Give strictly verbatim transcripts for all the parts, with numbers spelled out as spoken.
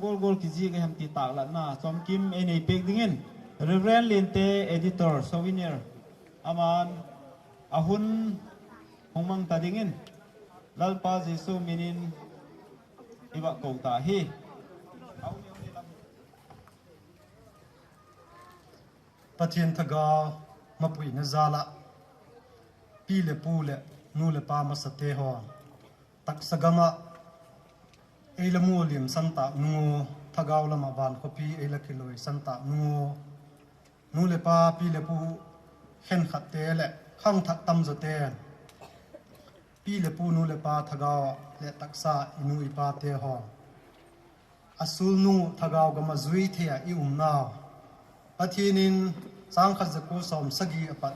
gual gual kizik a hem ti tâklatna chawmkim ei nei piak dingin, Reverend Liante, editor, Souvenir, aman a hun hung mang ta dingin Lalpa Jesu min in i va ko ta hi. Pathian thagau mapuina jal ah, pi leh pu leh nu leh pa masate haw, taksa gam ah ei la mu liamsan tâk nung u, thagau lam ah vankhawpi ei la kiloisan tâk nung u, nu leh pa, pi leh pu khenkhatte leh khangthak tamzawte, pi leh pu, nu leh pa thagau ah leh taksa i nu i pate haw, a sul nung uh thagau gam ah zui thei ah i umnau, Pathian in sâng khat za kua sawm sagi a pat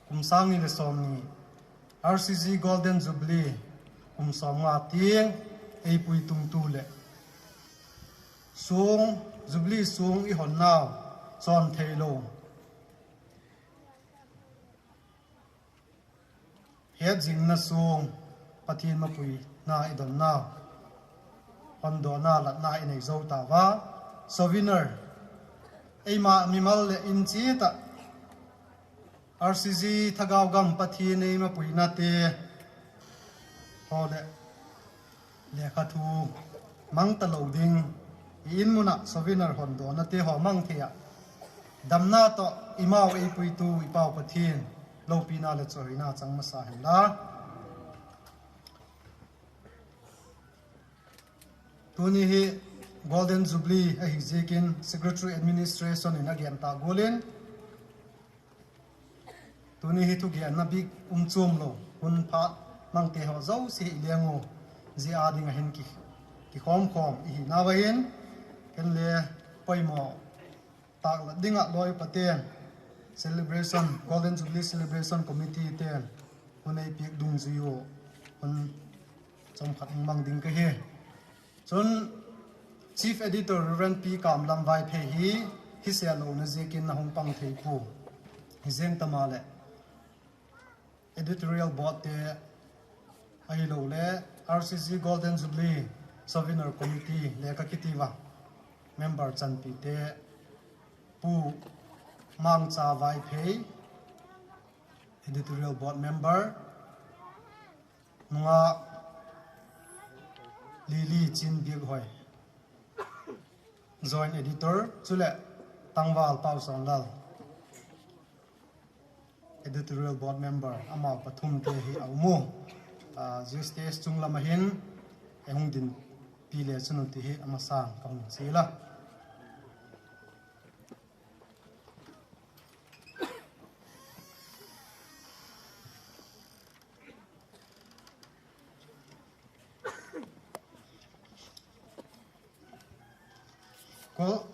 kum sâng ni leh sawmni, RCG Golden Jubilee kum sawmnga tiang ei puitungtu leh suang, Jubilee suang i honnau, chawn theilo hetzingna suang, Pathian mapuina i donnau, hondawna latna i nei zo ta ua, Souvenir, eima mimal leh in chiat ah RCG thagau gam Pathian ei mapuinate haw leh lekha thu mang talo ding, i in mun ah Souvenir hondawnate haw mang thei ah, damna tawh i mau ei puitu i Pau Pathian lopina leh chawihoina chang masa hen la. Tuni hi Golden Jubilee ahi ziakin Secretary Administration in a gen tâk gual in, tuni hi thugenna bik um chuam lo, hun phat mangte haw zosia hi leng u, zia â ding ah hin ki, kikhawmkhawm i hinau ahin, ken le poimaw tâklat ding ah lawi pate'n, celebration, Golden Jubilee Celebration Committee te'n hun ei piak dungzui u, hun chawm khat hung mang ding ka hi. Chun, Chief Editor Reverend P Kamlam Vaiphei hi, hi sel lona ziakin a hung pang thei pua. Hi ziang ta maleh, editorial boardte ahiloleh RCG Golden Jubilee Souvenir Committee le ka kiti va member chanpite, Pu Mangcha Vaiphei, editorial board member, nungak Lily Chinbiakhoi, joint editor, chuleh Tangval Pausawnlal, editorial board member, amau pathumte hi a um u. Zia stage chung lam ah hin ei hung dinpi le chun u ti hi a masa'n ka hung chial a.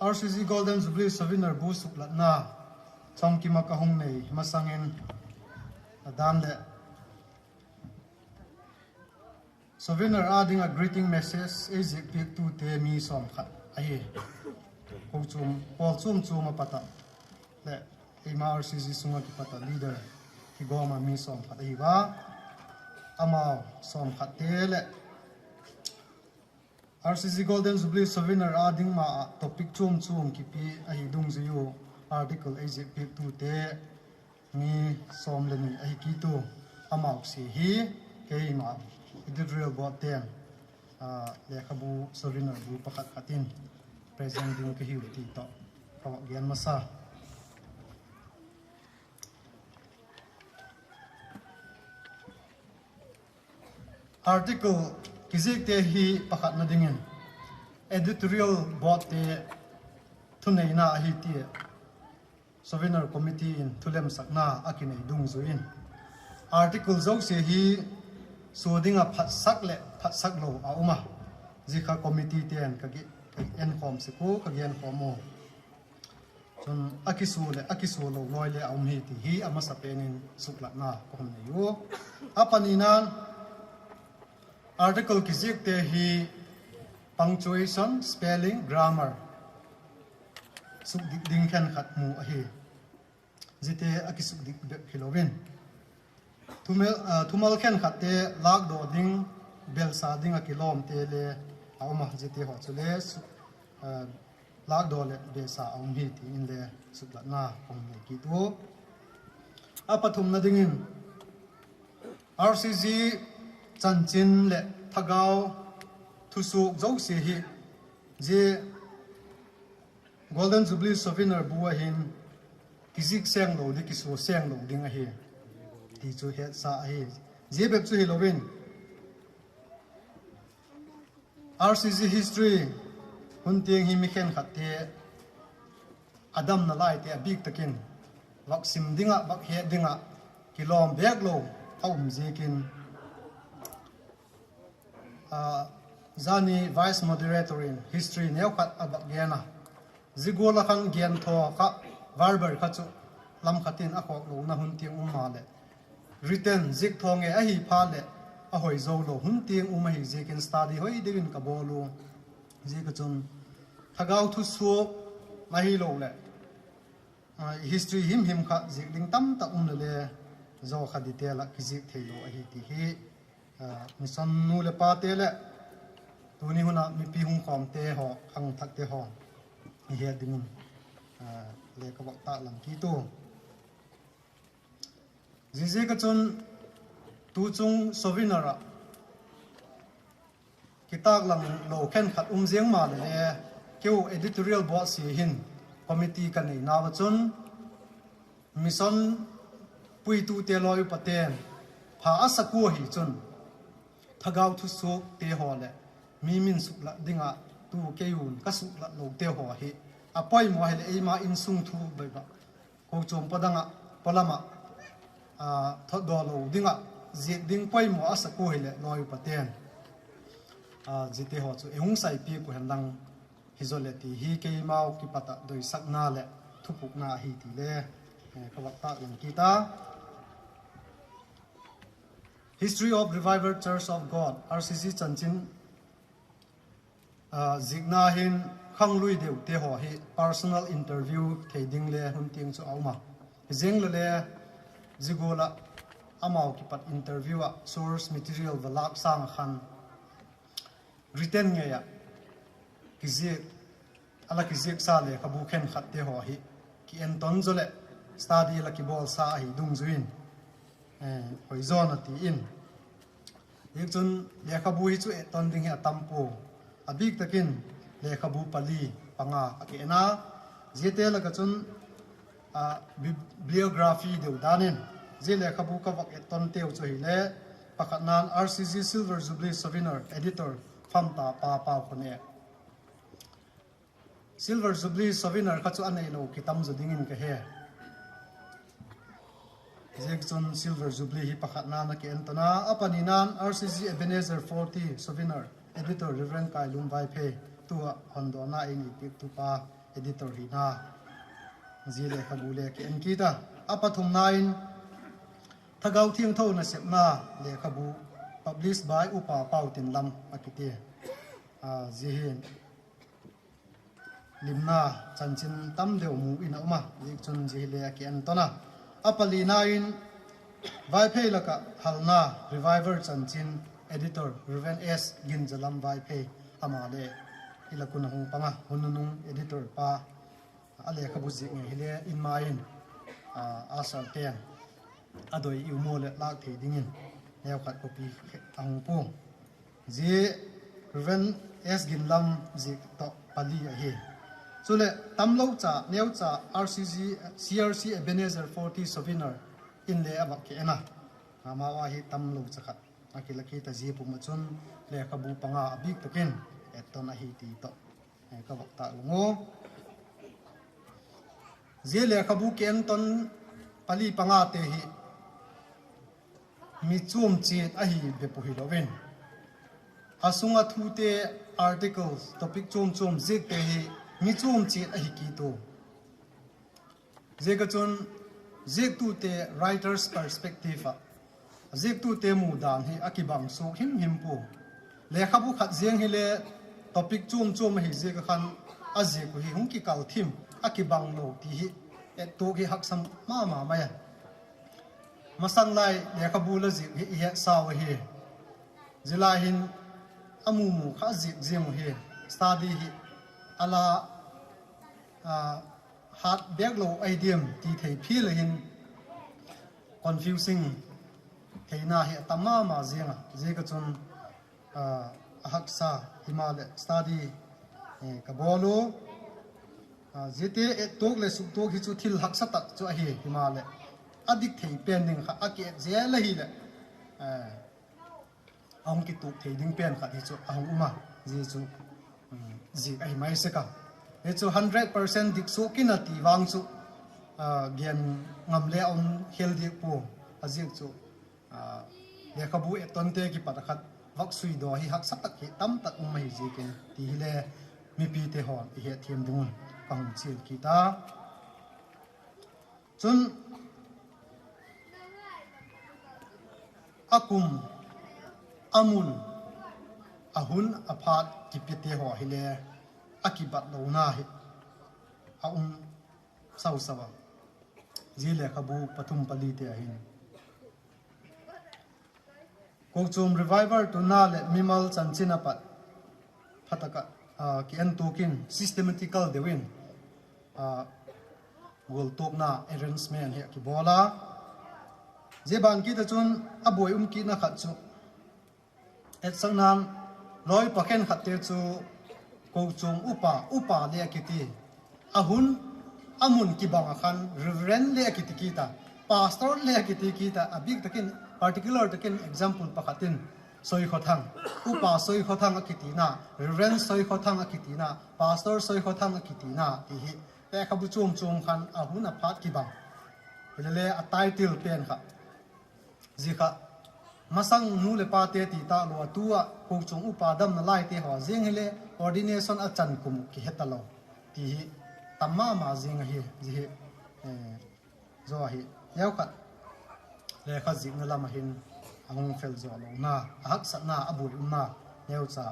RCG Golden Jubilee Souvenir bu suklatna chawmkim ah ka hung nei masang in, a dan leh Souvenir â ding ah greeting message ei ziak piaktute mi sawmkhat ahi. Kochuam pawl chuam chuam a pat ah leh eima RCG sung ah kipat ah leader kigawm ah mi sawmkhat ahi ua, amau sawmkhatte leh RCG Golden Jubilee Souvenir â ding ma ah topic chuam chuam kipia ahi dungzui u, article ei ziak piaktute mi sawm le ni ahi kit u, amau sia hi keima editorial boardte'n lekhabu, souvenir bu pakhat khat in present ding ka hiu ti tawh ka gen masa. Article kiziakte hi pakhatna dingin editorial boardte thuneina ahi tia Souvenir Committee in thulemsakna a kinei dungzui in, article zosia hi sua ding ah phatsak leh phatsak lo a um a, zia kha committeete'n ka enkhawm sek u, ka genkhawm u. Chun a kisua leh a kisua lo lawi le a um hi ti hi a masapen in suklatna ka hun nei u. A panina'n, article kiziakte hi punctuation, spelling, grammar sukdik ding khenkhat mu ahi. Ziate a kisukdik bep hilo in, thumal khenkhatte lâkdaw ding, belsa ding ah kilawmte le a um a, ziate haw chule suk lâkdaw leh besa a um hi ti inle suklatna ka hun nei kit u. A pathumna dingin, RCG chanchin leh thagau thusuak zosia hi zia Golden Jubilee Souvenir bu ah hin kizik senglo ding, kisua senglo ding ahi ti chu hetsa ahi. Zia bep chu hilo in, RCG history hun tiang hi mi khenkhatte, a damna laite a bik tak in vak sim ding ah, vak het ding ah kilawm bêk lo a um ziakin, zani vice moderator in history neu khat a vak gen a, zia gual ah khan gen thaw kha, verbal kha chu lam khat in a khawk lona hun tiang um maleh, written ziak thaw ngei ahi phat leh a hoi zo lo hun tiang um ahi ziakin study hoi deu in ka bawl u. Ziak a chun thagau thusuak ahiloleh history himhim kha zik ding tamtak um lele, zaw kha detail ah kizik theilo ahi ti hi mission nu leh pate leh tuni hun ah mipi hung khawmte haw, khangthakte haw i het dingin le ka vak tâklang kit u. Ziaziak a chun tuchung Souvenir ah kitâklang lo khenkhat um ziang maleh le, keu editorial board sia hin committee ka neinau ah chun mission puitute lawi upate'n pha a sak ua hi chun thagau thusuakte haw leh mi min suklat ding ah tu kei un ka suklat lote haw hi a poimaw hileh eima insung thu bep ah, kochuam paw dang ah, paw lam ah, thotdaw lo ding ah ziak ding poimaw a sak ua hileh lawi upate'n ziate haw chu ei hung saipiak uh hen lang, hi zaw leh ti hi keimau kipat ah doisakna leh thupukna ahi ti le ka vak tâklang kit a. History of Revival Church of God, RCG chanchin zikna hin khanglui deute haw hi personal interview thei ding le hun tiang chu a um a, hi ziang lele zia gual ah amau kipat interview ah source material va lâk sâng ah khan written ngei ah kiziak, a la kiziaksa lekhabu khenkhatte haw hi ki enton zaw leh study la kibawlsa ahi dungzui in hoizawna ti in, ziakchun lekhabu hi chu etton ding hi a tam pua, a bik tak in lekhabu pali panga a ki en a, ziate lak ah chun bibliography deu dan in zia lekhabu ka vak ettonteu chu hile, pakhatna'n RCG Silver Jubilee Souvenir editor Phamtapa Paukhonek. Silver Jubilee Souvenir kha chu a neilo kitam zaw dingin ka he. Ziakchun Silver Jubilee hi pakhatna'n a ki enton a, a panina'n RCG Ebenezer forty Souvenir editor Reverend Kailum Vaiphei, tu ah hondawna ei nei piaktupa editor hina, zia lekhabu le ki en kit a. A pathumna in Thagau Thiangtho nasepna lekhabu, published by Upa Pautinlam a kiti. Zia hi limna chanchin tam deu mu in a um a, ziakchun zia hile a ki enton a. A palina in Vaiphei lak ah halna Revival chanchin editor Reverend S Ginzalam Vaiphei, ama le i lak un a hung pang a, hun nunung editor pa, a lekhabu zik ngei hile in ma in usherte'n a doi i um ua leh lâk thei dingin neukhat copy a hung pua. Zia Reverend S Ginlam zik tawh pali ahi. Chuleh tamlo cha, neucha RCG, CRC Ebenezer forty Souvenir in le a vak ki en a, amau a hi tamlo cha khat a ki la kit a, zia pum ah chun lekhabu panga a bik tak in etton ahi ti tawh ka vak tâk lang u. Zia lekhabu ki enton pali pangate hi mi chuam chiat ahi bep uh hilo in, a sung ah thute, articles, topic chuam chuam ziakte hi mi chuam chiat ahi kit ua. Ziak ah chun ziaktute writer's perspective ah ziaktute mudan hi a kibang suak himhim pua. Lekhabu khat ziang hile topic chuam chuam ahi ziak ah khan a ziak uh hi hung kikal thim, a kibang lo ti hi ettuak hi haksa ma ma mai a. Masang lai lekhabu la zik hi i hetsau ahi. Zia lai hin a mu mu kha zik ziang uh hi, study hi a la, hat bêk lo ahi diam ti thei phial a hin, confusing theina hi a tam ma ma ziang a, ziak a chun a haksa himaleh study ka bawl u. Ziate ettuak leh suktuak hi chu thil haksa tak chu ahi, himaleh a dik thei pen ding kha a ki et zel ahileh a hung kituak thei ding pen khat hi chu a hung um a, zia chu zik ahi mai sek a. Hi chu hundred percent dik suak in a ti vang chu gen ngam le a um khel diak pua, a ziak chu lekhabu ettonte kipat a khat vak suidaw hi haksa tak hi tam tak um ahi ziakin ti hile mipite haw i hetthiam ding un ka hung chial kit a. Chun a kum, a mun, a hun a phat kipete haw hile a kibat lona hi a um sau sau a, zia lekhabu pathum palite ahin kochuam revival tuna leh mimal chanchin a pat pha tak ah ki en tuak in systematical deu in gualtuakna arrangement hi a kibawl a. Zia ban kit ah chun a buai um kitna khat chu etsakna'n lawi pakhen khatte chu kochuam upa, upa le a kiti, a hun, a mun kibang ah khan reverend le a kiti kit a, pastor le a kiti kit a, a bik tak in particular tak in example pakhat in Soikhawthang, upa Soikhawthang a kitina, reverend Soikhawthang a kitina, pastor Soikhawthang a kitina ti hi lekhabu chuam chuam khan a hun a phat kibang hile le a title pen kha zia kha masang nu leh pate ti tak lo a, tu ah kochuam upa damna laite haw ziang hile ordination a chan kum uh kihe talo ti hi tam ma ma ziang ahi. Zia hi zaw hi neukhat lekha zikna lam ah hin a hung fel zaw lona, a haksatna, a buai umna neucha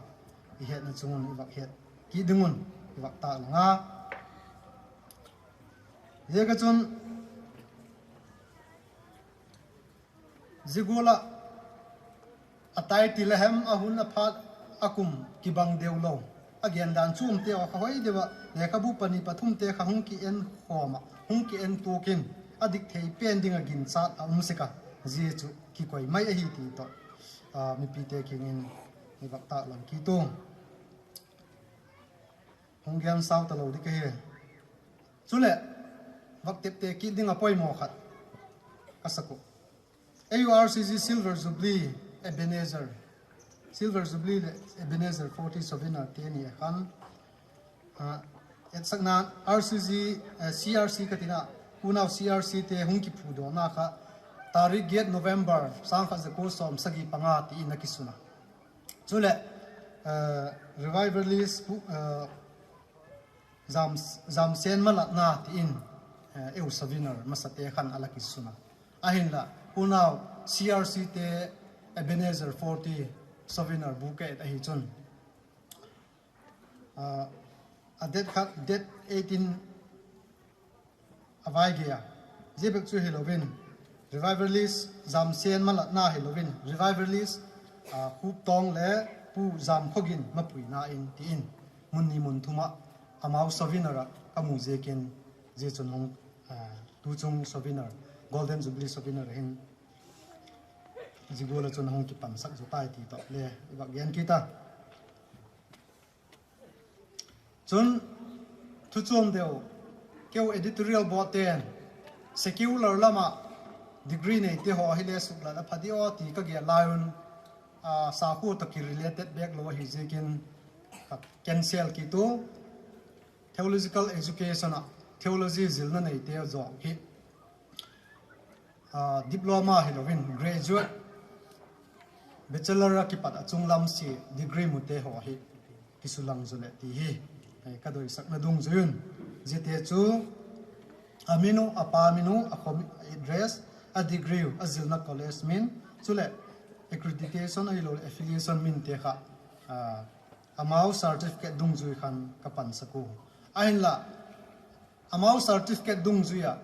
i hetna chung un i vak het kit ding un i vak tâk lang a. Ziak a chun zia gual ah a title a hem, a hun a phat, a kum kibang deu lo, a gendan chuamte haw kha hoi deu ah lekhabu pani pathumte kha hung ki en khawm ah, hung ki en tuak in a dik thei pen ding ah ginchat a um sek a, zia chu kikoi mai ahi ti tawh mipite kiang in i vak tâk lang kit u. Hung gen sau talo ding ka hi. Chuleh vak tepte kit ding ah poimaw khat ka sak uh. A U R C G Silver Jubilee, Ebenezer, Silver Jubilee leh Ebenezer forty souvenir te ni a khan etsakna R C G, C R C ka tina, unau C R C te hung kiphudawna kha tarik giat November sâng khat za kua sawm sagi panga ti in a kisun a. Chuleh revivalist Jamsen Malatna ti in eu souvenir masate khan a la kisun a. Ahinla unau C R C te Ebenezer forty souvenir bu ka et ahi chun a date khat, date eighteen a vai gei a. Zia bek chu hilo in, revivalist Jamsen Malatna hilo in, revivalist Khuptawng le Pu Jamkhogin mapuina in ti in mun ni mun thum ah amau souvenir ah ka mu ziakin, zia chun hung, tu chung souvenir, Golden Jubilee souvenir hin zia gual ah chun hung kipansak zaw tai ti tawh le i vak gen kit a. Chun thu chuam deu, keu editorial board te'n secular lam ah degree neite haw hile suklat a pha di aw ti ka gel lai un, sakhua tawh ki related bêk lo ahi ziakin cancel kit u. Theological education ah theology zilna neite zawk hi diploma hilo in graduate, bachelor a kipat a chunglam sia degree mute haw hi kisulang zaw leh ti hi ka doisakna dungzui un. Ziate chu a min uh, a pa min uh, a khua address, a degree uh, a zilna college min, chuleh accreditation ahiloleh affiliation minte kha amau certificate dungzui khan ka pansak u. Ahinla amau certificate dungzui ah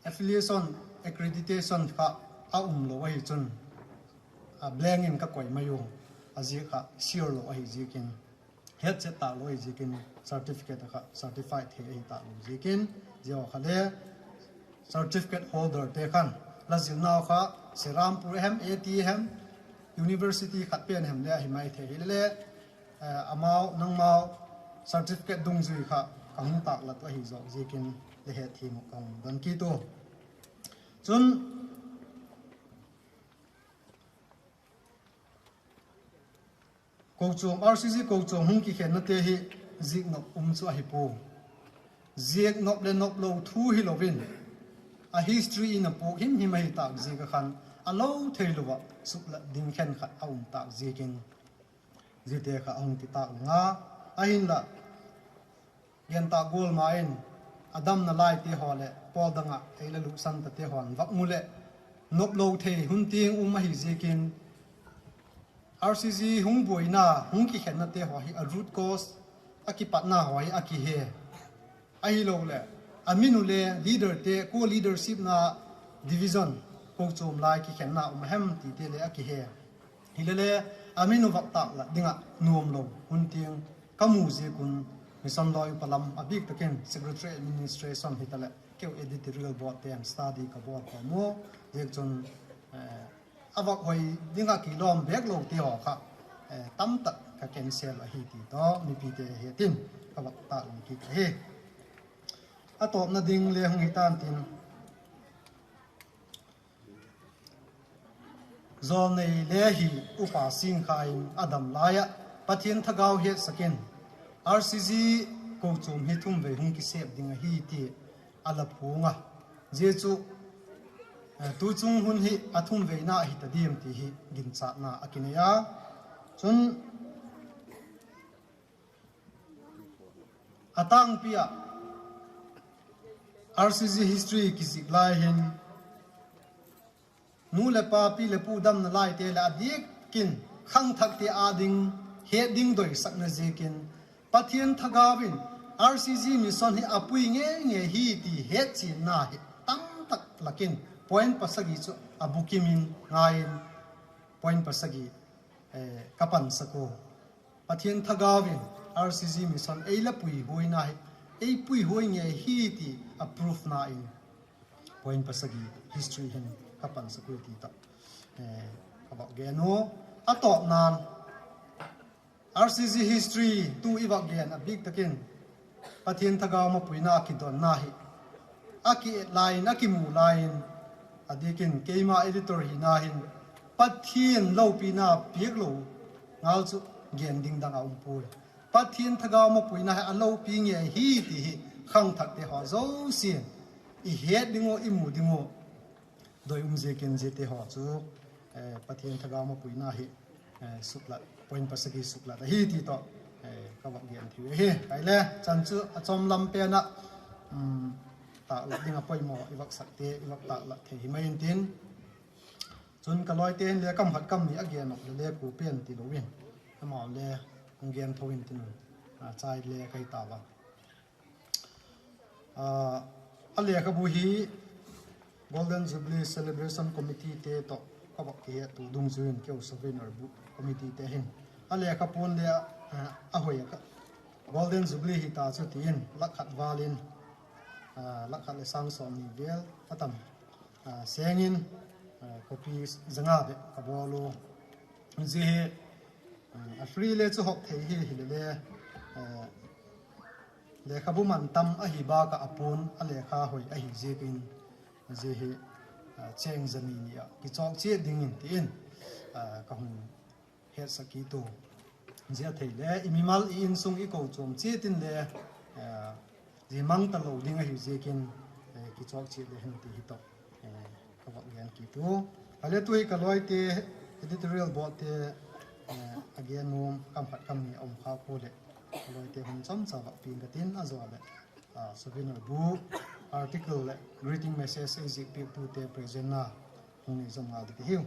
affiliation, accreditation kha a um lo ahi chun blank in ka koi mai u, a ziak kha sure lo ahi ziakin. hetchet tâk lo ahi ziakin, certificate kha certified thei ahi tâk lo ziakin, zia kha le certificate holderte khan la zilnau kha Serampore hem, A T hem, university khat pen hem le ahi mai thei hile le, amau nangmau certificate dungzui kha ka hung tâklat uh ahi zawk ziakin le hetthiam uh ka hung don kit u. Chun kochuam, R C C kochuam hung kikhennate hi ziaknop um chu ahi pua. Ziaknop leh noplo thu hilo in, a history in a puak himhim ahi tâk ziak ah khan a lo theilo ah suklat ding khenkhat a um tâk ziakin, ziate kha a hung kitâk ung a. Ahinla, gen tâk gual ma in, a damna laite haw leh pawl dang ah ei la lutsan tate haw'n vak mu leh, noplo thei hun tiang um ahi ziakin, R C C hung buaina, hung kikhennate haw hi a root cause, a kipatna haw hi a kihe. Ahiloleh, a min u le leaderte, kua leadershipna division, kochuam lai kikhenna um a hem tite le a kihe. Hilele, a min u vak tâklat ding ah nuamlo hun tiang ka mu ziak un, mission lawi upa lam a bîk tak in secretary administration hitaleh keu editorial boardte'n study ka bawl khawm u. Ziakchun, a vak hoi ding ah kilawm bêk lote haw kha tamtak ka cancel ahi ti tawh mipite het in ka vak tâklang kit ahi. A tawpna ding le hung hi ta'n tin, jawlnei le hi Upa Singkha in a dam lai ah Pathian thagau hetsak in, R C C kochuam hi thumvei hung kisêp ding ahi ti a la phuang a. Zia chu, tuchung hun hi a thumveina ahi ta diam ti hi ginchatna a kinei a. Chun, a tângpi ah R C C history kizik lai hin, nu leh pa, pi leh pu damna laite leh a diak in khangthakte â ding het ding doisakna ziakin, Pathian thagau in R C C mission hi a pui ngei ngei hi ti hetchianna hi tamtak lak in point pasagi chu a bukim in ngai in, point pasagi ka pansak u. Pathian thagau in R C C mission ei la puihuaina hi, ei puihuai ngei hi ti a proofna in, point pasagi history hin ka pansak ui ti tawh ka vak gen u. A tawpna'n, R C C history tu i vak gen a bîk tak in Pathian thagau mapuina kidonna hi a kiet lai in, a kimu lai in, a diak in keima editor hina hin Pathian lopina piak lo ngal chu gen ding dang a um puai. Pathian thagau mapuina hi a lopi ngei hi ti hi khangthakte haw zosia'n i het ding uh, i mu ding uh doi um ziakin ziate haw chu Pathian thagau mapuina hi suklat, point pasagi suklat ahi ti tawh ka vak gen thei ahi. Aile chan chu a chawm lam pen ah tâklat ding a poimaw i vak sakte i vak tâklat thei hi mai intin, chun ka lawite hin le kam khat kam ni a gen nop le le kua pen tilo in, amau le hung gen tho intin, chai le ka hi tau a. A lekhabu hi Golden Jubilee Celebration Committeete tawh ka vak kihettua dungzui in keu Souvenir Book Committeete hin a lekhapuan le a hoi a, Golden Jubilee hi ta chu ti in lak khat val in, lak khat leh sâng sawmni vel a tam seng in, copy za nga bep ka bawl u. Zia hi a free le chu hawk thei hi hile le, lekhabu man tam ahi bâk ah a puan a lekha hoi ahi ziakin, zia hi chêng za ni ni ah kichawk chiat dingin ti in ka hung hetsak kit u. Zia thei le i mimal, i insung, i kochuam chiat in le zia mang talo ding ahi ziakin, kichawk chiat le hen ti hi tawh ka vak gen kit u. Hile tu hi ka lawite, editorial boardte a gen nuam kam khat kam ni a um kha pua leh, ka lawite hun chamcha vak piang ka tin, a zaw leh Souvenir Book, article leh greeting message ei zik piaktute presentna hung nei zom ngal ding ka hiu.